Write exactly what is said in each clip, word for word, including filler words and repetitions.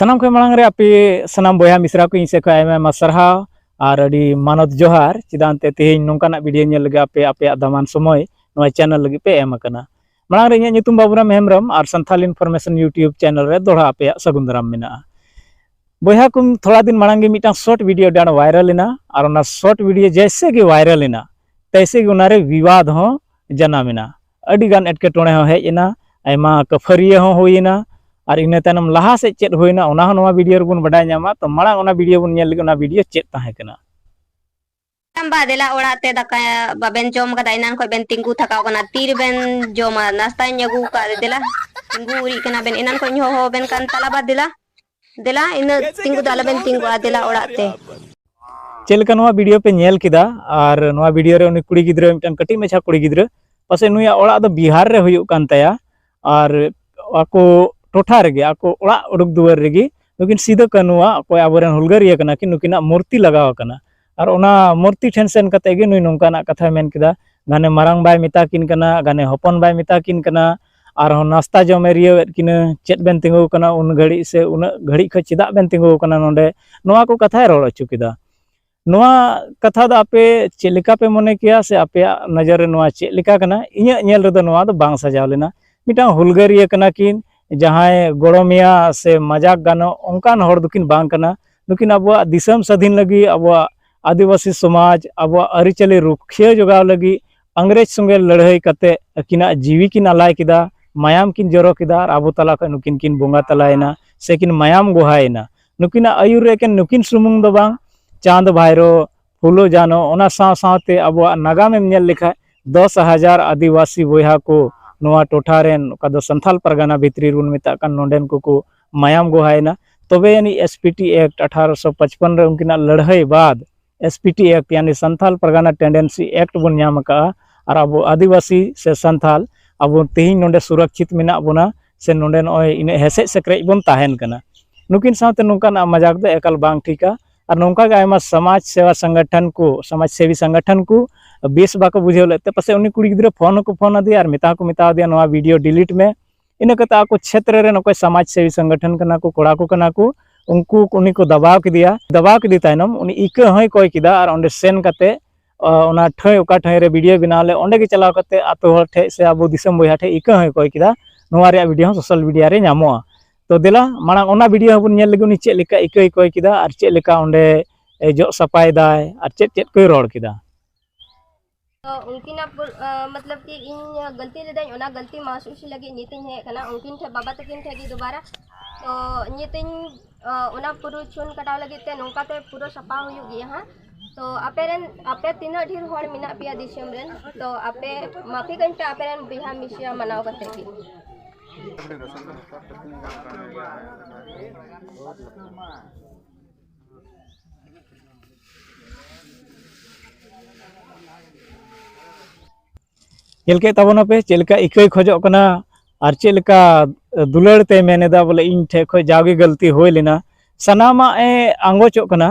ᱥᱟᱱᱟᱢ ᱠᱷᱚᱱ ᱢᱟᱲᱟᱝ ᱨᱮ ᱟᱯᱮ ᱥᱟᱱᱟᱢ ᱵᱚᱭᱦᱟ ᱢᱤᱥᱨᱟ ᱠᱚ ᱤᱧ ᱥᱮᱫ ᱠᱷᱚᱱ ᱟᱭᱢᱟ ᱟᱭᱢᱟ ᱥᱟᱨᱦᱟᱣ ᱟᱨ ᱟᱹᱰᱤ ᱢᱟᱱᱚᱛ ᱡᱚᱦᱟᱨ᱾ ᱪᱮᱫᱟᱜ ᱮᱱᱛᱮ ᱛᱮᱦᱮᱧ ᱱᱚᱝᱠᱟᱱᱟᱜ ᱵᱷᱤᱰᱤᱭᱳ ᱧᱮᱞ ᱞᱟᱹᱜᱤᱫ ᱟᱯᱮ ᱟᱯᱮᱭᱟᱜ ᱫᱟᱢᱟᱱ ᱥᱚᱢᱚᱭ ᱱᱚᱣᱟ ᱪᱮᱱᱮᱞ ᱞᱟᱹᱜᱤᱫ ᱯᱮ ᱮᱢ ᱟᱠᱟᱱᱟ᱾ ᱢᱟᱲᱟᱝ ᱨᱮ ᱤᱧᱟᱹᱜ ᱧᱩᱛᱩᱢ ᱵᱟᱵᱩᱨᱟᱢ ᱦᱮᱢᱵᱨᱚᱢ ᱟᱨ ᱥᱟᱱᱛᱷᱟᱞ ᱤᱱᱯᱷᱚᱨᱢᱮᱥᱚᱱ ᱭᱩᱴᱤᱭᱩᱵᱽ ᱪᱮᱱᱮᱞ ᱨᱮ ᱫᱚᱦᱲᱟ ᱟᱯᱮᱭᱟᱜ ᱥᱟᱹᱜᱩᱱ ᱫᱟᱨᱟᱢ ᱢᱮᱱᱟᱜᱼᱟ᱾ ᱵᱚᱭᱦᱟ ᱠᱚ, ᱛᱷᱚᱲᱟ ᱫᱤᱱ ᱢᱟᱲᱟᱝ ᱜᱮ ᱢᱤᱫᱴᱟᱝ ᱥᱚᱨᱴ ᱵᱷᱤᱰᱤᱭᱳ ᱟᱹᱰᱤ ᱟᱸᱴ ᱵᱷᱟᱭᱨᱟᱞ ᱮᱱᱟ ᱟᱨ ᱚᱱᱟ ᱥᱚᱨᱴ ᱵᱷᱤᱰᱤᱭᱳ ᱡᱮᱭᱥᱮ ᱜᱮ ᱵᱷᱟᱭᱨᱟᱞ ᱮᱱᱟ ᱛᱮᱭᱥᱮ ᱜᱮ ᱚᱱᱟᱨᱮ ᱵᱤᱵᱟᱫ ᱦᱚᱸ ᱡᱟᱱᱟᱢ ᱮᱱᱟ᱾ ᱟᱹᱰᱤ ᱜᱟᱱ ᱮᱴᱠᱮᱴᱚᱬᱮ ᱦᱚᱸ ᱦᱮᱡ ᱮᱱᱟ, ᱟᱭᱢᱟ ᱠᱟᱹᱯᱷᱟᱹᱨᱤᱭᱟᱹ ᱦᱚᱸ ᱦᱩᱭ ᱮᱱᱟ᱾ ᱟᱨ ᱤᱱᱟᱹ ᱛᱟᱭᱱᱚᱢ ᱞᱟᱦᱟ ᱥᱮᱫ ᱪᱮᱫ ᱦᱩᱭᱱᱟ ᱚᱱᱟ ᱦᱚᱸ ᱱᱚᱣᱟ ᱵᱷᱤᱰᱤᱭᱳ ᱨᱮᱵᱚᱱ ᱵᱟᱰᱟᱭ ᱧᱟᱢᱟ᱾ ᱛᱚ ᱢᱟᱲᱟᱝ ᱚᱱᱟ ᱵᱷᱤᱰᱤᱭᱳ ᱵᱚᱱ ᱧᱮᱞ ᱞᱮᱜᱮ, ᱚᱱᱟ ᱵᱷᱤᱰᱤᱭᱳ ᱪᱮᱫ ᱛᱟᱦᱮᱸ ᱠᱟᱱᱟ᱾ ᱵᱟ, ᱫᱮᱞᱟ ᱚᱲᱟᱜ ᱛᱮ ᱫᱟᱠᱟ ᱵᱟᱵᱮᱱ ᱡᱚᱢ ᱠᱟᱫᱟ, ᱮᱱᱟᱱ ᱠᱷᱚᱡ ᱵᱮᱱ ᱛᱤᱸᱜᱩ ᱛᱷᱟᱠᱟᱣ ᱠᱟᱱᱟ, ᱛᱤ ᱨᱮᱵᱮᱱ ᱡᱚᱢᱟ? ᱱᱟᱥᱛᱟᱧ ᱟᱹᱜᱩ ᱟᱠᱟᱫ, ᱫᱮᱞᱟ ᱛᱤᱸᱜᱩ ᱩᱨᱤᱡ ᱠᱟᱱᱟ ᱵᱮᱱ, ᱮᱱᱟᱱ ᱠᱷᱚᱡ ᱦᱚᱦᱚ ᱵᱮᱱ ᱠᱟᱱ ᱛᱟᱞᱟ ᱵᱟ, ᱫᱮᱞᱟ, ᱫᱮᱞᱟ ᱤᱱᱟᱹᱜ ᱛᱤᱸᱜᱩ ᱫᱚ ᱟᱞᱚᱵᱮᱱ ᱛᱤᱸᱜᱩᱜᱼᱟ, ᱫᱮᱞᱟ ᱚᱲᱟᱜ ᱛᱮ᱾ ᱪᱮᱫ ᱞᱮᱠᱟ ᱱᱚᱣᱟ ᱵᱷᱤᱰᱤᱭᱳ ᱯᱮ ᱧᱮᱞ ᱠᱮᱫᱟ ᱟᱨ ᱱᱚᱣᱟ ᱵᱷᱤᱰᱤᱭᱳ ᱨᱮ ᱩᱱᱤ ᱠᱩᱲᱤ ᱜᱤᱫᱽᱨᱟᱹ, ᱢᱤᱫᱴᱟᱝ ᱠᱟᱹᱴᱤᱡ ᱢᱟᱪᱷᱟ ᱠᱩᱲᱤ ᱜᱤᱫᱽᱨᱟᱹ, ᱯᱟᱥᱮᱡ ᱱᱩᱭᱟᱜ ᱚᱲᱟᱜ ᱫᱚ ᱵᱤᱦᱟᱨ ᱨᱮ ᱦᱩᱭᱩᱜ ᱠᱟᱱ ᱛᱟᱭᱟ, ᱟᱨ ᱟᱠᱚ ᱴᱚᱴᱷᱟ ᱨᱮᱜᱮ, ᱟᱠᱚ ᱚᱲᱟᱜ ᱩᱰᱩᱠ ᱫᱩᱣᱟᱹᱨ ᱨᱮᱜᱮ ᱱᱩᱠᱤᱱ ᱥᱤᱫᱩ ᱠᱟᱹᱱᱩᱣᱟᱜ, ᱚᱠᱚᱭ ᱟᱵᱚᱨᱮᱱ ᱦᱩᱞᱜᱟᱹᱨᱤᱭᱟᱹ ᱠᱟᱱᱟ ᱠᱤᱱ, ᱱᱩᱠᱤᱱᱟᱜ ᱢᱩᱨᱛᱤ ᱞᱟᱜᱟᱣ ᱟᱠᱟᱱᱟ᱾ ᱟᱨ ᱚᱱᱟ ᱢᱩᱨᱛᱤ ᱴᱷᱮᱱ ᱥᱮᱱ ᱠᱟᱛᱮ ᱜᱮ ᱱᱩᱭ ᱱᱚᱝᱠᱟᱱᱟᱜ ᱠᱟᱛᱷᱟᱭ ᱢᱮᱱ ᱠᱮᱫᱟ, ᱜᱷᱟᱱᱮ ᱢᱟᱨᱟᱝ ᱵᱟᱭ ᱢᱮᱛᱟ ᱠᱤᱱ ᱠᱟᱱᱟ, ᱜᱷᱟᱱᱮ ᱦᱚᱯᱚᱱ ᱵᱟᱭ ᱢᱮᱛᱟ ᱠᱤᱱ ᱠᱟᱱᱟ, ᱟᱨᱦᱚᱸ ᱱᱟᱥᱛᱟ ᱡᱚᱢᱮ ᱨᱤᱭᱟᱹᱣᱮᱫ ᱠᱤᱱᱟᱹ, ᱪᱮᱫ ᱵᱮᱱ ᱛᱤᱸᱜᱩ ᱟᱠᱟᱱᱟ ᱩᱱ ᱜᱷᱟᱹᱲᱤᱡ ᱥᱮ ᱩᱱᱟᱹᱜ ᱜᱷᱟᱹᱲᱤᱡ ᱠᱷᱚᱱ ᱪᱮᱫᱟᱜ ᱵᱮᱱ ᱛᱤᱸᱜᱩ ᱟᱠᱟᱱᱟ ᱱᱚᱰᱮ, ᱱᱚᱣᱟ ᱠᱚ ᱠᱟᱛᱷᱟᱭ ᱨᱚᱲ ᱦᱚᱪᱚ ᱠᱮᱫᱟ᱾ ᱱᱚᱣᱟ ᱠᱟᱛᱷᱟ ᱫᱚ ᱟᱯᱮ ᱪᱮᱫ ᱞᱮᱠᱟ ᱯᱮ ᱢᱚᱱᱮ ᱠᱮᱭᱟ ᱥᱮ ᱟᱯᱮᱭᱟᱜ ᱱᱚᱡᱚᱨ ᱨᱮ ᱱᱚᱣᱟ ᱪᱮᱫ ᱞᱮᱠᱟ ᱠᱟᱱᱟ? ᱤᱧᱟᱹᱜ ᱧᱮᱞ ᱨᱮᱫᱚ ᱱᱚᱣᱟ ᱫᱚ ᱵᱟᱝ ᱥᱟᱡᱟᱣ ᱞᱮᱱᱟ᱾ ᱢᱤᱫᱴᱟᱝ ᱦᱩᱞᱜᱟᱹᱨᱤᱭᱟᱹ ᱠᱟᱱᱟ ᱠᱤᱱ, ᱡᱟᱦᱟᱸᱭ ᱜᱚᱲᱚᱢᱮᱭᱟ ᱥᱮ ᱢᱟᱡᱟᱠ ᱜᱟᱱᱚᱜ ᱚᱱᱠᱟᱱ ᱦᱚᱲ ᱫᱚᱠᱤᱱ ᱵᱟᱝ ᱠᱟᱱᱟ᱾ ᱱᱩᱠᱤᱱ ᱟᱵᱚᱣᱟᱜ ᱫᱤᱥᱚᱢ ᱥᱟᱹᱫᱷᱤᱱ ᱞᱟᱹᱜᱤᱫ, ᱟᱵᱚᱣᱟᱜ ᱟᱹᱫᱤᱵᱟᱹᱥᱤ ᱥᱚᱢᱟᱡᱽ, ᱟᱵᱚᱣᱟᱜ ᱟᱹᱨᱤᱪᱟᱹᱞᱤ ᱨᱩᱠᱷᱤᱭᱟᱹ ᱡᱚᱜᱟᱣ ᱞᱟᱹᱜᱤᱫ ᱤᱝᱨᱮᱡᱽ ᱥᱚᱸᱜᱮ ᱞᱟᱹᱲᱦᱟᱹᱭ ᱠᱟᱛᱮ ᱟᱹᱠᱤᱱᱟᱜ ᱡᱤᱣᱤ ᱠᱤᱱ ᱟᱞᱟᱭ ᱠᱮᱫᱟ, ᱢᱟᱭᱟᱢ ᱠᱤᱱ ᱡᱚᱨᱚ ᱠᱮᱫᱟ ᱟᱨ ᱟᱵᱚ ᱛᱟᱞᱟ ᱠᱷᱚᱱ ᱱᱩᱠᱤᱱ ᱠᱤᱱ ᱵᱚᱸᱜᱟ ᱛᱟᱞᱟᱭᱮᱱᱟ ᱥᱮ ᱠᱤᱱ ᱢᱟᱭᱟᱢ ᱜᱚᱦᱟᱭᱮᱱᱟ᱾ ᱱᱩᱠᱤᱱᱟᱜ ᱟᱹᱭᱩᱨ ᱨᱮ ᱮᱠᱮᱱ ᱱᱩᱠᱤᱱ ᱥᱩᱢᱩᱝ ᱫᱚ ᱵᱟᱝ, ᱪᱟᱸᱫᱽ ᱵᱷᱟᱭᱨᱳ, ᱯᱷᱩᱞᱳ ᱡᱷᱟᱱᱳ, ᱚᱱᱟ ᱥᱟᱶ ᱥᱟᱶᱛᱮ ᱟᱵᱚᱣᱟᱜ ᱱᱟᱜᱟᱢ ᱮᱢ ᱧᱮᱞ ᱞᱮᱠᱷᱟᱡ ᱫᱚᱥ ᱦᱟᱡᱟᱨ ᱟᱹᱫᱤᱵᱟᱹᱥᱤ ᱵᱚᱭᱦᱟ ᱠᱚ ᱱᱚᱣᱟ ᱴᱚᱴᱷᱟ ᱨᱮᱱ, ᱚᱠᱟ ᱫᱚ ᱥᱟᱱᱛᱷᱟᱞ ᱯᱟᱨᱜᱟᱱᱟ ᱵᱷᱤᱛᱨᱤ ᱨᱮᱵᱚᱱ ᱢᱮᱛᱟᱜ ᱠᱟᱱ, ᱱᱚᱰᱮᱱ ᱠᱚᱠᱚ ᱢᱟᱭᱟᱢ ᱜᱚᱦᱟᱭᱮᱱᱟ᱾ ᱛᱚᱵᱮ ᱟᱹᱱᱤᱡ ᱮᱥ ᱯᱤ ᱴᱤ ᱮᱠᱴ ᱟᱴᱷᱟᱨᱚᱥᱚ ᱯᱟᱸᱪᱯᱚᱱ ᱨᱮ ᱩᱱᱠᱤᱱᱟᱜ ᱞᱟᱹᱲᱦᱟᱹᱭ ᱵᱟᱫ ᱮᱥ ᱯᱤ ᱴᱤ ᱮᱠᱴ, ᱭᱟᱱᱤ ᱥᱟᱱᱛᱷᱟᱞ ᱯᱟᱨᱜᱟᱱᱟ ᱴᱮᱱᱰᱮᱱᱥᱤ ᱮᱠᱴ ᱵᱚᱱ ᱧᱟᱢ ᱟᱠᱟᱫᱼᱟ᱾ ᱟᱨ ᱟᱵᱚ ᱟᱹᱫᱤᱵᱟᱹᱥᱤ ᱥᱮ ᱥᱟᱱᱛᱷᱟᱞ ᱟᱵᱚ ᱛᱮᱦᱮᱧ ᱱᱚᱰᱮ ᱥᱩᱨᱚᱠᱪᱷᱤᱛ ᱢᱮᱱᱟᱜ ᱵᱚᱱᱟ ᱥᱮ ᱱᱚᱰᱮ ᱱᱚᱜᱼᱚᱭ ᱤᱱᱟᱹᱜ ᱦᱮᱥᱮᱡ ᱥᱮᱠᱨᱮᱡ ᱵᱚᱱ ᱛᱟᱦᱮᱱ ᱠᱟᱱᱟ᱾ ᱱᱩᱠᱤᱱ ᱥᱟᱶᱛᱮ ᱱᱚᱝᱠᱟᱱᱟᱜ ᱢᱟᱡᱟᱠ ᱫᱚ ᱮᱠᱟᱞ ᱵᱟᱝ ᱴᱷᱤᱠᱟ᱾ ᱟᱨ ᱱᱚᱝᱠᱟ ᱜᱮ ᱟᱭᱢᱟ ᱥᱚᱢᱟᱡᱽ ᱥᱮᱵᱟ ᱥᱚᱝᱜᱚᱴᱷᱚᱱ ᱠᱚ, ᱥᱚᱢᱟᱡᱽ ᱥᱮᱵᱤ ᱥᱚᱝᱜᱚᱴᱷᱚᱱ ᱠᱚ ᱵᱮᱥ ᱵᱟᱠᱚ ᱵᱩᱡᱷᱟᱹᱣ ᱞᱮᱫ ᱛᱮ ᱯᱟᱥᱮᱡ ᱩᱱᱤ ᱠᱩᱲᱤ ᱜᱤᱫᱽᱨᱟᱹ ᱯᱷᱳᱱ ᱦᱚᱸᱠᱚ ᱯᱷᱳᱱ ᱟᱫᱮᱭᱟ ᱟᱨ ᱢᱮᱛᱟ ᱦᱚᱸᱠᱚ ᱢᱮᱛᱟ ᱫᱮᱭᱟ, "ᱱᱚᱣᱟ ᱵᱷᱤᱰᱤᱭᱳ ᱰᱤᱞᱤᱴ ᱢᱮ, ᱤᱱᱟᱹ ᱠᱟᱛᱮ ᱟᱠᱚ ᱪᱷᱮᱛᱨᱚ ᱨᱮᱱ ᱚᱠᱚᱭ ᱥᱚᱢᱟᱡᱽ ᱥᱮᱵᱤ ᱥᱚᱝᱜᱚᱴᱷᱚᱱ ᱠᱟᱱᱟ ᱠᱚ, ᱠᱚᱲᱟ ᱠᱚ ᱠᱟᱱᱟ ᱠᱚ, ᱩᱱᱠᱩ ᱩᱱᱤ ᱠᱚ ᱫᱟᱵᱟᱣ ᱠᱮᱫᱮᱭᱟ᱾ ᱫᱟᱵᱟᱣ ᱠᱮᱫᱮ ᱛᱟᱭᱱᱚᱢ ᱩᱱᱤ ᱤᱠᱟᱹ ᱦᱚᱸᱭ ᱠᱚᱭ ᱠᱮᱫᱟ ᱟᱨ ᱚᱸᱰᱮ ᱥᱮᱱ ᱠᱟᱛᱮ ᱚᱱᱟ ᱴᱷᱟᱹᱭ, ᱚᱠᱟ ᱴᱷᱟᱹᱭ ᱨᱮ ᱵᱷᱤᱰᱤᱭᱳ ᱵᱮᱱᱟᱣ ᱞᱮ, ᱚᱸᱰᱮ ᱜᱮ ᱪᱟᱞᱟᱣ ᱠᱟᱛᱮ ᱟᱛᱳ ᱦᱚᱲ ᱴᱷᱮᱡ ᱥᱮ ᱟᱵᱚ ᱫᱤᱥᱚᱢ ᱵᱚᱭᱦᱟ ᱴᱷᱮᱡ ᱤᱠᱟᱹ ᱦᱚᱸᱭ ᱠᱚᱭ ᱠᱮᱫᱟ᱾ ᱱᱚᱣᱟ ᱨᱮᱭᱟᱜ ᱵᱷᱤᱰᱤᱭᱳ ᱦᱚᱸ ᱥᱳᱥᱟᱞ ᱢᱤᱰᱤᱭᱟ ᱨᱮ ᱧᱟᱢᱚᱜᱼᱟ᱾ ᱛᱚ ᱫᱮᱞᱟ ᱢᱟᱲᱟᱝ ᱚᱱᱟ ᱵᱷᱤᱰᱤᱭᱳ ᱦᱚᱸᱵᱚᱱ ᱧᱮᱞ ᱞᱮᱜᱮ, ᱩᱱᱤ ᱪᱮᱫ ᱞᱮᱠᱟ ᱤᱠᱟᱹᱭ ᱠᱚᱭ ᱠᱮᱫᱟ ᱟᱨ ᱪᱮᱫ ᱞᱮᱠᱟ ᱚᱸᱰᱮ ᱮ ᱡᱚᱜ ᱥᱟᱯᱷᱟᱭ ᱫᱟᱭ ᱟᱨ ᱪᱮᱫ ᱪᱮᱫ ᱠᱚᱭ ᱨᱚᱲ ᱠᱮᱫᱟ᱾ ᱛᱚ ᱩᱱᱠᱤᱱᱟᱜ ᱯᱩᱨ-, ᱟ, ᱢᱚᱛᱞᱚᱵ ᱠᱤ ᱤᱧ ᱜᱟᱹᱞᱛᱤ ᱞᱤᱫᱟᱹᱧ, ᱚᱱᱟ ᱜᱟᱹᱞᱛᱤ ᱢᱟᱦᱥᱩᱥ ᱞᱟᱹᱜᱤᱫ ᱱᱤᱛ ᱤᱧ ᱦᱮᱡ ᱟᱠᱟᱱᱟ ᱩᱱᱠᱤᱱ ᱴᱷᱮᱱ, ᱵᱟᱵᱟ ᱛᱟᱹᱠᱤᱱ ᱴᱷᱮᱱ ᱜᱮ ᱫᱩᱵᱟᱨᱟ᱾ ᱛᱚ ᱱᱤᱛ ᱤᱧ, ᱟ, ᱚᱱᱟ ᱯᱩᱨᱟᱹ ᱪᱷᱩᱱ ᱠᱟᱴᱟᱣ ᱞᱟᱹᱜᱤᱫ ᱛᱮ ᱱᱚᱝᱠᱟ ᱛᱮ ᱯᱩᱨᱟᱹ ᱥᱟᱯᱷᱟ ᱦᱩᱭᱩᱜ ᱜᱮᱭᱟ ᱦᱟᱸᱜ᱾ ᱛᱚ ᱟᱯᱮ ᱨᱮᱱ, ᱟᱯᱮ ᱛᱤᱱᱟᱹᱜ ᱰᱷᱮᱨ ᱦᱚᱲ ᱢᱮᱱᱟᱜ ᱯᱮᱭᱟ ᱫᱤᱥᱚᱢ ᱨᱮᱱ, ᱛᱚ ᱟᱯᱮ ᱢᱟᱹᱯᱷᱤ ᱠᱟᱹᱧ ᱯᱮ ᱟᱯᱮ ᱨᱮᱱ ᱵᱚᱭᱦᱟ ᱢᱤᱥᱤᱭᱟ ᱢᱟᱱᱟᱣ ᱠᱟᱛᱮ ᱜᱮ᱾ ᱧᱮᱞ ᱠᱮᱫ ᱛᱟᱵᱚᱱᱟᱯᱮ ᱪᱮᱫ ᱞᱮᱠᱟ ᱤᱠᱟᱹᱭ ᱠᱷᱚᱡᱚᱜ ᱠᱟᱱᱟ ᱟᱨ ᱪᱮᱫ ᱞᱮᱠᱟ ᱫᱩᱞᱟᱹᱲ ᱛᱮ ᱢᱮᱱ ᱮᱫᱟ, ᱵᱚᱞᱮ ᱤᱧ ᱴᱷᱮᱡ ᱠᱷᱚᱡ ᱡᱟᱣᱜᱮ ᱜᱟᱹᱞᱛᱤ ᱦᱩᱭ ᱞᱮᱱᱟ, ᱥᱟᱱᱟᱢᱟᱜ ᱮ ᱟᱸᱜᱚᱪᱚᱜ ᱠᱟᱱᱟ᱾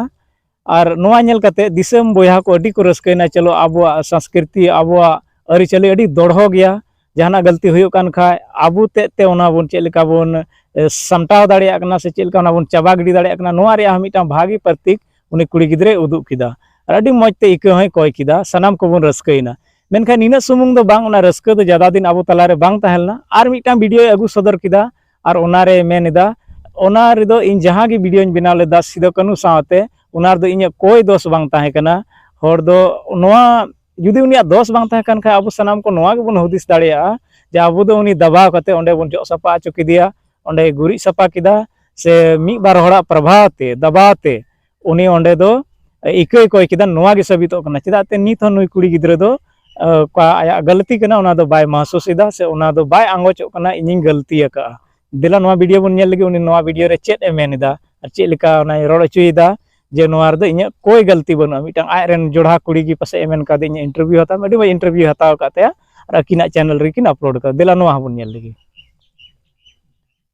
ᱟᱨ ᱱᱚᱣᱟ ᱧᱮᱞ ᱠᱟᱛᱮ ᱫᱤᱥᱚᱢ ᱵᱚᱭᱦᱟ ᱠᱚ ᱟᱹᱰᱤ ᱠᱚ ᱨᱟᱹᱥᱠᱟᱹᱭᱮᱱᱟ, ᱪᱚᱞᱚ ᱟᱵᱚᱣᱟᱜ ᱥᱚᱝᱥᱠᱨᱤᱛᱤ, ᱟᱵᱚᱣᱟᱜ ᱟᱹᱨᱤᱪᱟᱹᱞᱤ ᱟᱹᱰᱤ ᱫᱚᱲᱦᱚ ᱜᱮᱭᱟ, ᱡᱟᱦᱟᱱᱟᱜ ᱜᱟᱹᱞᱛᱤ ᱦᱩᱭᱩᱜ ᱠᱟᱱ ᱠᱷᱟᱡ ᱟᱵᱚ ᱛᱮᱫ ᱛᱮ ᱚᱱᱟ ᱵᱚᱱ ᱪᱮᱫ ᱞᱮᱠᱟ ᱵᱚᱱ ᱮ, ᱥᱟᱢᱴᱟᱣ ᱫᱟᱲᱮᱭᱟᱜ ᱠᱟᱱᱟ ᱥᱮ ᱪᱮᱫ ᱞᱮᱠᱟ ᱚᱱᱟ ᱵᱚᱱ ᱪᱟᱵᱟ ᱜᱤᱰᱤ ᱫᱟᱲᱮᱭᱟᱜ ᱠᱟᱱᱟ, ᱱᱚᱣᱟ ᱨᱮᱭᱟᱜ ᱦᱚᱸ ᱢᱤᱫᱴᱟᱝ ᱵᱷᱟᱜᱤ ᱯᱨᱚᱛᱤᱠ ᱩᱱᱤ ᱠᱩᱲᱤ ᱜᱤᱫᱽᱨᱟᱹᱭ ᱩᱫᱩᱜ ᱠᱮᱫᱟ᱾ ᱟᱨ ᱟᱹᱰᱤ ᱢᱚᱡᱽ ᱛᱮ ᱤᱠᱟᱹ ᱦᱚᱸᱭ ᱠᱚᱭ ᱠᱮᱫᱟ, ᱥᱟᱱᱟᱢ ᱠᱚᱵᱚᱱ ᱨᱟᱹᱥᱠᱟᱹᱭᱮᱱᱟ᱾ ᱢᱮᱱᱠᱷᱟᱱ ᱱᱤᱱᱟᱹᱜ ᱥᱩᱢᱩᱝ ᱫᱚ ᱵᱟᱝ, ᱚᱱᱟ ᱨᱟᱹᱥᱠᱟᱹ ᱫᱚ ᱡᱟᱫᱟ ᱫᱤᱱ ᱟᱵᱚ ᱛᱟᱞᱟᱨᱮ ᱵᱟᱝ ᱛᱟᱦᱮᱸ ᱞᱮᱱᱟ᱾ ᱟᱨ ᱢᱤᱫᱴᱟᱝ ᱵᱷᱤᱰᱤᱭᱳᱭ ᱟᱹᱜᱩ ᱥᱚᱫᱚᱨ ᱠᱮᱫᱟ ᱟᱨ ᱚᱱᱟᱨᱮ ᱢᱮᱱ ᱮᱫᱟ, ᱚᱱᱟ ᱨᱮᱫᱚ ᱤᱧ ᱡᱟᱦᱟᱸ ᱜᱮ ᱵᱷᱤᱰᱤᱭᱳᱧ ᱵᱮᱱᱟᱣ ᱞᱮᱫᱟ ᱥᱤᱫᱩ ᱠᱟᱹᱱᱦᱩ ᱥᱟᱶᱛᱮ, ᱚᱱᱟ ᱨᱮᱫᱚ ᱤᱧᱟᱹᱜ ᱠᱚᱭ ᱫᱳᱥ ᱵᱟᱝ ᱛᱟᱦᱮᱸ ᱠᱟᱱᱟ᱾ ᱦᱚᱲ ᱫᱚ ᱱᱚᱣᱟ, ᱡᱩᱫᱤ ᱩᱱᱤᱭᱟᱜ ᱫᱳᱥ ᱵᱟᱝ ᱛᱟᱦᱮᱸ ᱠᱟᱱ ᱠᱷᱟᱡ, ᱟᱵᱚ ᱥᱟᱱᱟᱢ ᱠᱚ ᱱᱚᱣᱟ ᱜᱮᱵᱚᱱ ᱦᱩᱫᱤᱥ ᱫᱟᱲᱮᱭᱟᱜᱼᱟ ᱡᱮ ᱟᱵᱚ ᱫᱚ ᱩᱱᱤ ᱫᱟᱵᱟᱣ ᱠᱟᱛᱮ ᱚᱸᱰᱮ ᱵᱚᱱ ᱡᱚᱜ ᱥᱟᱯᱷᱟ ᱦᱚᱪᱚ ᱠᱮᱫᱮᱭᱟ, ᱚᱸᱰᱮ ᱜᱩᱨᱤᱡ ᱥᱟᱯᱷᱟ ᱠᱮᱫᱟ, ᱥᱮ ᱢᱤᱫ ᱵᱟᱨ ᱦᱚᱲᱟᱜ ᱯᱨᱚᱵᱷᱟᱣ ᱛᱮ, ᱫᱟᱵᱟᱣ ᱛᱮ ᱩᱱᱤ ᱚᱸᱰᱮ ᱫᱚ ᱤᱠᱟᱹᱭ ᱠᱚᱭ ᱠᱮᱫᱟ, ᱱᱚᱣᱟ ᱜᱮ ᱥᱟᱹᱵᱤᱛᱚᱜ ᱠᱟᱱᱟ᱾ ᱪᱮᱫᱟᱜ ᱛᱮ ᱱᱤᱛ ᱦᱚᱸ ᱱᱩᱭ ᱠᱩᱲᱤ ᱜᱤᱫᱽᱨᱟᱹ ᱫᱚ, ᱟᱸ, ᱚᱠᱟ ᱟᱭᱟᱜ ᱜᱟᱹᱞᱛᱤ ᱠᱟᱱᱟ, ᱚᱱᱟ ᱫᱚ ᱵᱟᱭ ᱢᱟᱦᱥᱩᱥ ᱮᱫᱟ ᱥᱮ ᱚᱱᱟ ᱫᱚ ᱵᱟᱭ ᱟᱸᱜᱚᱪᱚᱜ ᱠᱟᱱᱟ, ᱤᱧᱤᱧ ᱜᱟᱹᱞᱛᱤ ᱟᱠᱟᱫᱼᱟ᱾ ᱫᱮᱞᱟ ᱱᱚᱣᱟ ᱵᱷᱤᱰᱤᱭᱳ ᱵᱚᱱ ᱧᱮᱞ ᱞᱮᱜᱮ, ᱩᱱᱤ ᱱᱚᱣᱟ ᱵᱷᱤᱰᱤᱭᱳ ᱨᱮ ᱪᱮᱫ ᱮ ᱢᱮᱱ ᱮᱫᱟ ᱟᱨ ᱪᱮᱫ ᱞᱮᱠᱟ ᱚᱱᱟᱭ ᱨᱚᱲ ᱦᱚᱪᱚᱭᱮᱫᱟ ᱡᱮ ᱱᱚᱣᱟ ᱨᱮᱫᱚ ᱤᱧᱟᱹᱜ ᱠᱚᱭ ᱜᱟᱹᱞᱛᱤ ᱵᱟᱹᱱᱩᱜᱼᱟ᱾ ᱢᱤᱫᱴᱟᱝ ᱟᱡ ᱨᱮᱱ ᱡᱚᱲᱦᱟ ᱠᱩᱲᱤ ᱜᱮ ᱯᱟᱥᱮᱡ ᱮ ᱢᱮᱱ ᱠᱟᱣᱫᱮ, "ᱤᱧᱟᱹᱜ ᱤᱱᱴᱟᱨᱵᱷᱤᱭᱩ ᱦᱟᱛᱟᱣ ᱢᱮ", ᱟᱹᱰᱤ ᱢᱚᱡᱽ ᱤᱱᱴᱟᱨᱵᱷᱤᱭᱩ ᱦᱟᱛᱟᱣ ᱟᱠᱟᱫ ᱛᱟᱭᱟ ᱟᱨ ᱟᱹᱠᱤᱱᱟᱜ ᱪᱮᱱᱮᱞ ᱨᱮᱠᱤᱱ ᱟᱯᱞᱳᱰ ᱠᱟᱫᱟ᱾ ᱫᱮᱞᱟ ᱱᱚᱣᱟ ᱦᱚᱸᱵᱚᱱ ᱧᱮᱞ ᱞᱮᱜᱮ᱾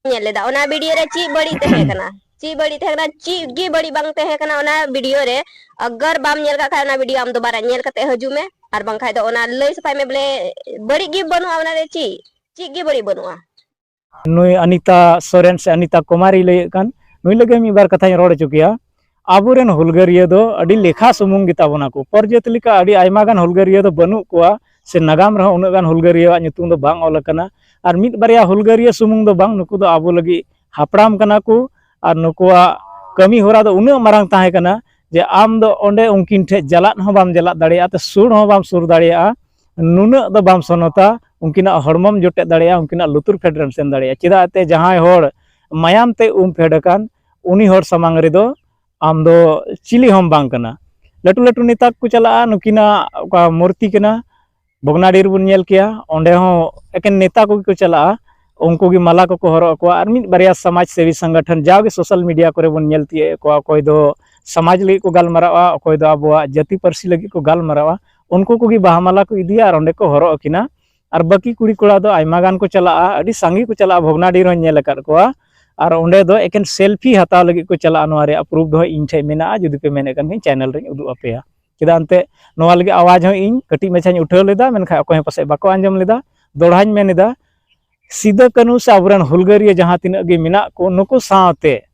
ᱧᱮᱞ ᱞᱮᱫᱟ ᱚᱱᱟ ᱵᱷᱤᱰᱤᱭᱳ ᱨᱮ ᱪᱮᱫ ᱵᱟᱹᱲᱤᱡ ᱛᱟᱦᱮᱸ ᱠᱟᱱᱟ? ᱪᱮᱫ ᱵᱟᱹᱲᱤᱡ ᱛᱟᱦᱮᱸ ᱠᱟᱱᱟ? ᱪᱮᱫ ᱜᱮ ᱵᱟᱹᱲᱤᱡ ᱵᱟᱝ ᱛᱟᱦᱮᱸ ᱠᱟᱱᱟ ᱚᱱᱟ ᱵᱷᱤᱰᱤᱭᱳ ᱨᱮ᱾ ᱟᱜᱟᱨ ᱵᱟᱢ ᱧᱮᱞ ᱠᱟᱜ ᱠᱷᱟᱡ ᱚᱱᱟ ᱵᱷᱤᱰᱤᱭᱳ ᱟᱢ ᱫᱚᱵᱟᱨᱟ ᱧᱮᱞ ᱠᱟᱛᱮ ᱦᱤᱡᱩᱜ ᱢᱮ, ᱟᱨ ᱵᱟᱝᱠᱷᱟᱡ ᱫᱚ ᱚᱱᱟ ᱞᱟᱹᱭ ᱥᱟᱯᱷᱟᱭ ᱢᱮ ᱵᱚᱞᱮ ᱵᱟᱹᱲᱤᱡ ᱜᱮ ᱵᱟᱹᱱᱩᱜᱼᱟ ᱚᱱᱟ ᱨᱮ, ᱪᱮᱫ, ᱪᱮᱫ ᱜᱮ ᱵᱟᱹᱲᱤᱡ ᱵᱟᱹᱱᱩᱜᱼᱟ᱾ ᱱᱩᱭ ᱚᱱᱤᱛᱟ ᱥᱚᱨᱮᱱ ᱥᱮ ᱚᱱᱤᱛᱟ ᱠᱩᱢᱟᱨᱤ ᱞᱟᱹᱭᱮᱫ ᱠᱟᱱ, ᱱᱩᱭ ᱞᱟᱹᱜᱤᱫ ᱢᱤᱫ ᱵᱟᱨ ᱠᱟᱛᱷᱟᱧ ᱨᱚᱲ ᱦᱚᱪᱚ ᱠᱮᱭᱟ᱾ ᱟᱵᱚᱨᱮᱱ ᱦᱩᱞᱜᱟᱹᱨᱤᱭᱟᱹ ᱫᱚ ᱟᱹᱰᱤ ᱞᱮᱠᱷᱟ ᱥᱩᱢᱩᱝ ᱜᱮᱛᱟ ᱵᱚᱱᱟ ᱠᱚ᱾ ᱯᱚᱨᱡᱟᱹᱛ ᱞᱮᱠᱟ ᱟᱹᱰᱤ ᱟᱭᱢᱟ ᱜᱟᱱ ᱦᱩᱞᱜᱟᱹᱨᱤᱭᱟᱹ ᱫᱚ ᱵᱟᱹᱱᱩᱜ ᱠᱚᱣᱟ, ᱥᱮ ᱱᱟᱜᱟᱢ ᱨᱮᱦᱚᱸ ᱩᱱᱟᱹᱜ ᱜᱟᱱ ᱦᱩᱞᱜᱟᱹᱨᱤᱭᱟᱹᱣᱟᱜ ᱧᱩᱛᱩᱢ ᱫᱚ ᱵᱟᱝ ᱚᱞ ᱟᱠᱟᱱᱟ᱾ ᱟᱨ ᱢᱤᱫ ᱵᱟᱨᱭᱟ ᱦᱩᱞᱜᱟᱹᱨᱤᱭᱟᱹ ᱥᱩᱢᱩᱝ ᱫᱚ ᱵᱟᱝ, ᱱᱩᱠᱩ ᱫᱚ ᱟᱵᱚ ᱞᱟᱹᱜᱤᱫ ᱦᱟᱯᱲᱟᱢ ᱠᱟᱱᱟ ᱠᱚ᱾ ᱟᱨ ᱱᱩᱠᱩᱣᱟᱜ ᱠᱟᱹᱢᱤ ᱦᱚᱨᱟ ᱫᱚ ᱩᱱᱟᱹᱜ ᱢᱟᱨᱟᱝ ᱛᱟᱦᱮᱸ ᱠᱟᱱᱟ ᱡᱮ ᱟᱢ ᱫᱚ ᱚᱸᱰᱮ ᱩᱱᱠᱤᱱ ᱴᱷᱮᱱ ᱪᱟᱞᱟᱜ ᱦᱚᱸ ᱵᱟᱢ ᱪᱟᱞᱟᱜ ᱫᱟᱲᱮᱭᱟᱜᱼᱟ, ᱛᱮ ᱥᱩᱨ ᱦᱚᱸ ᱵᱟᱢ ᱥᱩᱨ ᱫᱟᱲᱮᱭᱟᱜᱼᱟ᱾ ᱱᱩᱱᱟᱹᱜ ᱫᱚ ᱵᱟᱢ ᱥᱚᱱᱚᱛᱟ, ᱩᱱᱠᱤᱱᱟᱜ ᱦᱚᱲᱢᱚᱢ ᱡᱚᱴᱮᱫ ᱫᱟᱲᱮᱭᱟᱜᱼᱟ, ᱩᱱᱠᱤᱱᱟᱜ ᱞᱩᱛᱩᱨ ᱯᱷᱮᱰ ᱨᱮᱢ ᱥᱮᱱ ᱫᱟᱲᱮᱭᱟᱜᱼᱟ᱾ ᱪᱮᱫᱟᱜ ᱛᱮ ᱡᱟᱦᱟᱸᱭ ᱦᱚᱲ ᱢᱟᱭᱟᱢ ᱛᱮ ᱩᱢ ᱯᱷᱮᱰ ᱟᱠᱟᱱ, ᱩᱱᱤ ᱦᱚᱲ ᱥᱟᱢᱟᱝ ᱨᱮᱫᱚ ᱟᱢ ᱫᱚ ᱪᱤᱞᱤ ᱦᱚᱸᱢ ᱵᱟᱝ ᱠᱟᱱᱟ᱾ ᱞᱟᱹᱴᱩ ᱞᱟᱹᱴᱩ ᱱᱮᱛᱟ ᱠᱚ ᱪᱟᱞᱟᱜᱼᱟ, ᱱᱩᱠᱤᱱᱟᱜ ᱚᱠᱟ ᱢᱩᱨᱛᱤ ᱠᱟᱱᱟ, ᱵᱷᱚᱜᱽᱱᱟᱰᱤ ᱨᱮᱵᱚᱱ ᱧᱮᱞ ᱠᱮᱭᱟ, ᱚᱸᱰᱮ ᱦᱚᱸ ᱮᱠᱮᱱ ᱱᱮᱛᱟ ᱠᱚᱜᱮ ᱠᱚ ᱪᱟᱞᱟᱜᱼᱟ᱾ ᱩᱱᱠᱩ ᱜᱮ ᱢᱟᱞᱟ ᱠᱚᱠᱚ ᱦᱚᱨᱚᱜ ᱟᱠᱚᱣᱟ᱾ ᱟᱨ ᱢᱤᱫ ᱵᱟᱨᱭᱟ ᱥᱚᱢᱟᱡᱽ ᱥᱮᱵᱤ ᱥᱚᱝᱜᱚᱴᱷᱚᱱ, ᱡᱟᱣᱜᱮ ᱥᱳᱥᱟᱞ ᱢᱤᱰᱤᱭᱟ ᱠᱚᱨᱮ ᱵᱚᱱ ᱧᱮᱞ ᱛᱤᱭᱳᱜ ᱮᱫ ᱠᱚᱣᱟ, ᱚᱠᱚᱭ ᱫᱚ ᱥᱚᱢᱟᱡᱽ ᱞᱟᱹᱜᱤᱫ ᱠᱚ ᱜᱟᱞᱢᱟᱨᱟᱣᱟ, ᱚᱠᱚᱭ ᱫᱚ ᱟᱵᱚᱣᱟᱜ ᱡᱟᱹᱛᱤ ᱯᱟᱹᱨᱥᱤ ᱞᱟᱹᱜᱤᱫ ᱠᱚ ᱜᱟᱞᱢᱟᱨᱟᱣᱟ᱾ ᱩᱱᱠᱩ ᱠᱚᱜᱮ ᱵᱟᱦᱟ ᱢᱟᱞᱟ ᱠᱚ ᱤᱫᱤᱭᱟ ᱟᱨ ᱚᱸᱰᱮ ᱠᱚ ᱦᱚᱨᱚᱜ ᱟᱹᱠᱤᱱᱟ᱾ ᱟᱨ ᱵᱟᱹᱠᱤ ᱠᱩᱲᱤ ᱠᱚᱲᱟ ᱫᱚ ᱟᱭᱢᱟ ᱜᱟᱱ ᱠᱚ ᱪᱟᱞᱟᱜᱼᱟ, ᱟᱹᱰᱤ ᱥᱟᱸᱜᱮ ᱠᱚ ᱪᱟᱞᱟᱜᱼᱟ, ᱵᱷᱚᱜᱽᱱᱟᱰᱤ ᱨᱮᱦᱚᱸᱧ ᱧᱮᱞ ᱟᱠᱟᱫ ᱠᱚᱣᱟ᱾ ᱟᱨ ᱚᱸᱰᱮ ᱫᱚ ᱮᱠᱮᱱ ᱥᱮᱞᱯᱷᱤ ᱦᱟᱛᱟᱣ ᱞᱟᱹᱜᱤᱫ ᱠᱚ ᱪᱟᱞᱟᱜᱼᱟ᱾ ᱱᱚᱣᱟ ᱨᱮᱭᱟᱜ ᱯᱨᱩᱯᱷ ᱫᱚ ᱦᱟᱸᱜ ᱤᱧ ᱴᱷᱮᱱ ᱢᱮᱱᱟᱜᱼᱟ, ᱡᱩᱫᱤ ᱯᱮ ᱢᱮᱱᱮᱫ ᱠᱟᱱ ᱠᱷᱟᱱ ᱪᱮᱱᱮᱞ ᱨᱮᱧ ᱩᱫᱩᱜ ᱟᱯᱮᱭᱟ᱾ ᱪᱮᱫᱟᱜ ᱮᱱᱛᱮᱫ ᱱᱚᱣᱟ ᱞᱟᱹᱜᱤᱫ ᱟᱣᱟᱡᱽ ᱦᱚᱸ ᱤᱧ ᱠᱟᱹᱴᱤᱡ ᱢᱟᱪᱷᱟᱧ ᱩᱴᱷᱟᱹᱣ ᱞᱮᱫᱟ, ᱢᱮᱱᱠᱷᱟᱱ ᱚᱠᱚᱭ ᱦᱚᱸ ᱯᱟᱥᱮᱡ ᱵᱟᱠᱚ ᱟᱸᱡᱚᱢ ᱞᱮᱫᱟ᱾ ᱫᱚᱦᱲᱟᱧ ᱢᱮᱱ ᱮᱫᱟ, ᱥᱤᱫᱟᱹ ᱠᱟᱹᱱᱦᱩ ᱥᱮ ᱟᱵᱚᱨᱮᱱ ᱦᱩᱞᱜᱟᱹᱨᱤᱭᱟᱹ ᱡᱟᱦᱟᱸ ᱛᱤᱱᱟᱹᱜ ᱜᱮ ᱢᱮᱱᱟᱜ ᱠᱚ, ᱱᱩᱠᱩ ᱥᱟᱶᱛᱮ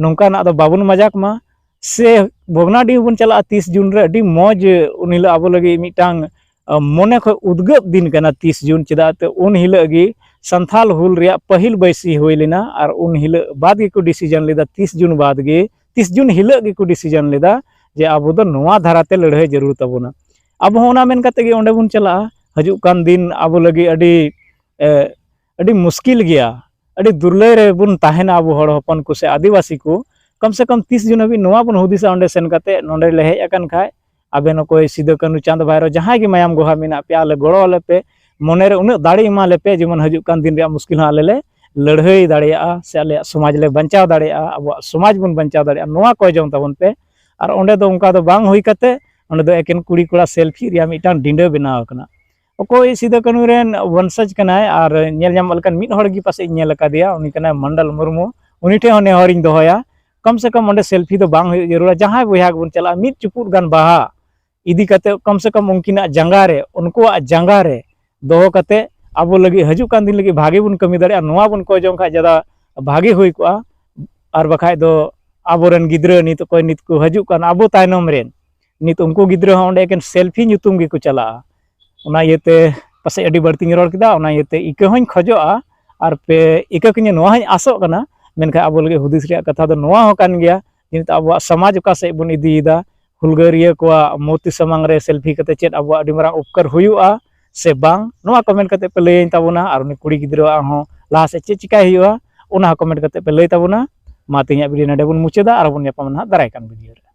ᱱᱚᱝᱠᱟᱱᱟᱜ ᱫᱚ ᱵᱟᱵᱚᱱ ᱢᱟᱡᱟᱠ ᱢᱟ᱾ ᱥᱮ ᱵᱷᱚᱜᱽᱱᱟᱰᱤ ᱵᱚᱱ ᱪᱟᱞᱟᱜᱼᱟ ᱛᱤᱥ ᱡᱩᱱ ᱨᱮ, ᱟᱹᱰᱤ ᱢᱚᱡᱽ ᱩᱱ ᱦᱤᱞᱳᱜ ᱟᱵᱚ ᱞᱟᱹᱜᱤᱫ ᱢᱤᱫᱴᱟᱝ, ᱟ, ᱢᱚᱱᱮ ᱠᱷᱚᱱ ᱩᱫᱽᱜᱟᱹᱜ ᱫᱤᱱ ᱠᱟᱱᱟ ᱛᱤᱥ ᱡᱩᱱ᱾ ᱪᱮᱫᱟᱜ ᱛᱮ ᱩᱱ ᱦᱤᱞᱳᱜ ᱜᱮ ᱥᱟᱱᱛᱷᱟᱞ ᱦᱩᱞ ᱨᱮᱭᱟᱜ ᱯᱟᱹᱦᱤᱞ ᱵᱟᱹᱭᱥᱤ ᱦᱩᱭ ᱞᱮᱱᱟ᱾ ᱟᱨ ᱩᱱ ᱦᱤᱞᱳᱜ ᱵᱟᱫ ᱜᱮᱠᱚ ᱰᱤᱥᱤᱡᱚᱱ ᱞᱮᱫᱟ, ᱛᱤᱥ ᱡᱩᱱ ᱵᱟᱫ ᱜᱮ, ᱛᱤᱥ ᱡᱩᱱ ᱦᱤᱞᱳᱜ ᱜᱮᱠᱚ ᱰᱤᱥᱤᱡᱚᱱ ᱞᱮᱫᱟ ᱡᱮ ᱟᱵᱚ ᱫᱚ ᱱᱚᱣᱟ ᱫᱷᱟᱨᱟᱛᱮ ᱞᱟᱹᱲᱦᱟᱹᱭ ᱡᱟᱹᱨᱩᱲ ᱛᱟᱵᱚᱱᱟ᱾ ᱟᱵᱚ ᱦᱚᱸ ᱚᱱᱟ ᱢᱮᱱ ᱠᱟᱛᱮ ᱜᱮ ᱚᱸᱰᱮ ᱵᱚᱱ ᱪᱟᱞᱟᱜᱼᱟ᱾ ᱦᱤᱡᱩᱜ ᱠᱟᱱ ᱫᱤᱱ ᱟᱵᱚ ᱞᱟᱹᱜᱤᱫ ᱟᱹᱰᱤ, ᱮ, ᱟᱹᱰᱤ ᱢᱩᱥᱠᱤᱞ ᱜᱮᱭᱟ, ᱟᱹᱰᱤ ᱫᱩᱨᱞᱟᱹᱭ ᱨᱮᱵᱚᱱ ᱛᱟᱦᱮᱱᱟ ᱟᱵᱚ ᱦᱚᱲ ᱦᱚᱯᱚᱱ ᱠᱚ ᱥᱮ ᱟᱹᱫᱤᱵᱟᱹᱥᱤ ᱠᱚ᱾ ᱠᱚᱢ ᱥᱮ ᱠᱚᱢ ᱛᱤᱥ ᱡᱩᱱ ᱦᱟᱹᱵᱤᱡ ᱱᱚᱣᱟ ᱵᱚᱱ ᱦᱩᱫᱤᱥᱟ, ᱚᱸᱰᱮ ᱥᱮᱱ ᱠᱟᱛᱮ ᱱᱚᱸᱰᱮ ᱞᱮ ᱦᱮᱡ ᱟᱠᱟᱱ ᱠᱷᱟᱡ, ᱟᱵᱮᱱ ᱚᱠᱚᱭ ᱥᱤᱫᱟᱹ ᱠᱟᱹᱱᱦᱩ ᱪᱟᱸᱫᱽ ᱵᱷᱟᱭᱨᱚ ᱡᱟᱦᱟᱸᱭ ᱜᱮ ᱢᱟᱭᱟᱢ ᱜᱚᱦᱟ ᱢᱮᱱᱟᱜ ᱯᱮᱭᱟ, ᱟᱞᱮ ᱜᱚᱲᱚ ᱟᱞᱮ ᱯᱮ, ᱢᱚᱱᱮᱨᱮ ᱩᱱᱟᱹᱜ ᱫᱟᱲᱮ ᱮᱢᱟ ᱞᱮᱯᱮ, ᱡᱮᱢᱚᱱ ᱦᱤᱡᱩᱜ ᱠᱟᱱ ᱫᱤᱱ ᱨᱮᱭᱟᱜ ᱢᱩᱥᱠᱤᱞ ᱦᱚᱸ ᱟᱞᱮ ᱞᱮ ᱞᱟᱹᱲᱦᱟᱹᱭ ᱫᱟᱲᱮᱭᱟᱜᱼᱟ ᱥᱮ ᱟᱞᱮᱭᱟᱜ ᱥᱚᱢᱟᱡᱽ ᱞᱮ ᱵᱟᱧᱪᱟᱣ ᱫᱟᱲᱮᱭᱟᱜᱼᱟ, ᱟᱵᱚᱣᱟᱜ ᱥᱚᱢᱟᱡᱽ ᱵᱚᱱ ᱵᱟᱧᱪᱟᱣ ᱫᱟᱲᱮᱭᱟᱜᱼᱟ, ᱱᱚᱣᱟ ᱠᱚᱭ ᱡᱚᱝ ᱛᱟᱵᱚᱱ ᱯᱮ᱾ ᱟᱨ ᱚᱸᱰᱮ ᱫᱚ ᱚᱱᱠᱟ ᱫᱚ ᱵᱟᱝ ᱦᱩᱭ ᱠᱟᱛᱮ, ᱚᱸᱰᱮ ᱫᱚ ᱮᱠᱮᱱ ᱠᱩᱲᱤ ᱠᱚᱲᱟ ᱥᱮᱞᱯᱷᱤ ᱨᱮᱭᱟᱜ ᱢᱤᱫᱴᱟᱝ ᱰᱤᱸᱰᱟᱹ ᱵᱮᱱᱟᱣ ᱟᱠᱟᱱᱟ᱾ ᱚᱠᱚᱭ ᱥᱤᱫᱟᱹ ᱠᱟᱹᱱᱦᱩ ᱨᱮᱱ ᱵᱚᱝᱥᱚᱡᱽ ᱠᱟᱱᱟᱭ ᱟᱨ ᱧᱮᱞ ᱧᱟᱢᱚᱜ ᱞᱮᱠᱟᱱ ᱢᱤᱫ ᱦᱚᱲ ᱜᱮ ᱯᱟᱥᱮᱡ ᱤᱧ ᱧᱮᱞ ᱟᱠᱟᱫᱮᱭᱟ, ᱩᱱᱤ ᱠᱟᱱᱟᱭ ᱢᱚᱱᱰᱚᱞ ᱢᱩᱨᱢᱩ᱾ ᱩᱱᱤ ᱴᱷᱮᱱ ᱦᱚᱸ ᱱᱮᱦᱚᱨᱤᱧ ᱫᱚᱦᱚᱭᱟ, ᱠᱚᱢ ᱥᱮ ᱠᱚᱢ ᱚᱸᱰᱮ ᱥᱮᱞᱯᱷᱤ ᱫᱚ ᱵᱟᱝ ᱦᱩᱭᱩᱜ ᱡᱟᱹᱨᱩᱲᱟ᱾ ᱡᱟᱦᱟᱸᱭ ᱵᱚᱭᱦᱟ ᱜᱮᱵᱚᱱ ᱪᱟᱞᱟᱜᱼᱟ, ᱢᱤᱫ ᱪᱩᱯᱩᱫ ᱜᱟᱱ ᱵᱟᱦᱟ ᱤᱫᱤ ᱠᱟᱛᱮ, ᱠᱚᱢ ᱥᱮ ᱠᱚᱢ ᱩᱱᱠᱤᱱᱟᱜ ᱡᱟᱸᱜᱟ ᱨᱮ, ᱩᱱᱠᱩᱣᱟᱜ ᱡᱟᱸᱜᱟ ᱨᱮ ᱫᱚᱦᱚ ᱠᱟᱛᱮ, ᱟᱵᱚ ᱞᱟᱹᱜᱤᱫ, ᱦᱤᱡᱩᱜ ᱠᱟᱱ ᱫᱤᱱ ᱞᱟᱹᱜᱤᱫ ᱵᱷᱟᱜᱮ ᱵᱚᱱ ᱠᱟᱹᱢᱤ ᱫᱟᱲᱮᱭᱟᱜᱼᱟ, ᱱᱚᱣᱟ ᱵᱚᱱ ᱠᱚᱭ ᱡᱚᱝ ᱠᱷᱟᱱ ᱡᱟᱫᱟ ᱵᱷᱟᱜᱮ ᱦᱩᱭ ᱠᱚᱜᱼᱟ᱾ ᱟᱨ ᱵᱟᱠᱷᱟᱡ ᱫᱚ ᱟᱵᱚᱨᱮᱱ ᱜᱤᱫᱽᱨᱟᱹ ᱱᱤᱛ ᱚᱠᱚᱭ ᱱᱤᱛ ᱠᱚ ᱦᱤᱡᱩᱜ ᱠᱟᱱ ᱟᱵᱚ ᱛᱟᱭᱱᱚᱢ ᱨᱮᱱ, ᱱᱤᱛ ᱩᱱᱠᱩ ᱜᱤᱫᱽᱨᱟᱹ ᱦᱚᱸ ᱚᱸᱰᱮ ᱮᱠᱮᱱ ᱥᱮᱞᱯᱷᱤ ᱧᱩᱛᱩᱢ ᱜᱮᱠᱚ ᱪᱟᱞᱟᱜᱼᱟ᱾ ᱚᱱᱟ ᱤᱭᱟᱹᱛᱮ ᱯᱟᱥᱮᱡ ᱟᱹᱰᱤ ᱵᱟᱹᱲᱛᱤᱧ ᱨᱚᱲ ᱠᱮᱫᱟ, ᱚᱱᱟ ᱤᱭᱟᱹᱛᱮ ᱤᱠᱟᱹ ᱦᱚᱸᱧ ᱠᱷᱚᱡᱚᱜᱼᱟ ᱟᱨ ᱯᱮ ᱤᱠᱟᱹ ᱠᱟᱹᱧᱟ, ᱱᱚᱣᱟ ᱦᱚᱸᱧ ᱟᱥᱚᱜ ᱠᱟᱱᱟ᱾ ᱢᱮᱱᱠᱷᱟᱱ ᱟᱵᱚ ᱞᱟᱹᱜᱤᱫ ᱦᱩᱫᱤᱥ ᱨᱮᱭᱟᱜ ᱠᱟᱛᱷᱟ ᱫᱚ ᱱᱚᱣᱟ ᱦᱚᱸ ᱠᱟᱱ ᱜᱮᱭᱟ ᱡᱮ ᱱᱤᱛᱚᱜ ᱟᱵᱚᱣᱟᱜ ᱥᱚᱢᱟᱡᱽ ᱚᱠᱟ ᱥᱮᱫ ᱵᱚᱱ ᱤᱫᱤᱭᱮᱫᱟ, ᱦᱩᱞᱜᱟᱹᱨᱤᱭᱟᱹ ᱠᱚᱣᱟᱜ ᱢᱩᱨᱛᱤ ᱥᱟᱢᱟᱝ ᱨᱮ ᱥᱮᱞᱯᱷᱤ ᱠᱟᱛᱮ ᱪᱮᱫ ᱟᱵᱚᱣᱟᱜ ᱟᱹᱰᱤ ᱢᱟᱨᱟᱝ ᱩᱯᱠᱟᱨ ᱦᱩᱭᱩᱜᱼᱟ ᱥᱮ ᱵᱟᱝ, ᱱᱚᱣᱟ ᱠᱚᱢᱮᱱᱴ ᱠᱟᱛᱮ ᱯᱮ ᱞᱟᱹᱭᱟᱹᱧ ᱛᱟᱵᱚᱱᱟ᱾ ᱟᱨ ᱩᱱᱤ ᱠᱩᱲᱤ ᱜᱤᱫᱽᱨᱟᱹᱣᱟᱜ ᱦᱚᱸ ᱞᱟᱦᱟ ᱥᱮᱫ ᱪᱮᱫ ᱪᱤᱠᱟᱭ ᱦᱩᱭᱩᱜᱼᱟ, ᱚᱱᱟ ᱦᱚᱸ ᱠᱚᱢᱮᱱᱴ ᱠᱟᱛᱮ ᱯᱮ ᱞᱟᱹᱭ ᱛᱟᱵᱚᱱᱟ᱾ ᱢᱟ ᱛᱮᱦᱮᱧᱟᱜ ᱵᱷᱤᱰᱤᱭᱳ ᱱᱚᱰᱮ ᱵᱚᱱ ᱢᱩᱪᱟᱹᱫᱟ, ᱟᱨ ᱵᱚᱱ ᱧᱟᱯᱟᱢᱟ ᱱᱟᱦᱟᱜ ᱫᱟᱨᱟᱭ ᱠᱟᱱ ᱵᱷᱤᱰᱤᱭᱳ ᱨᱮ᱾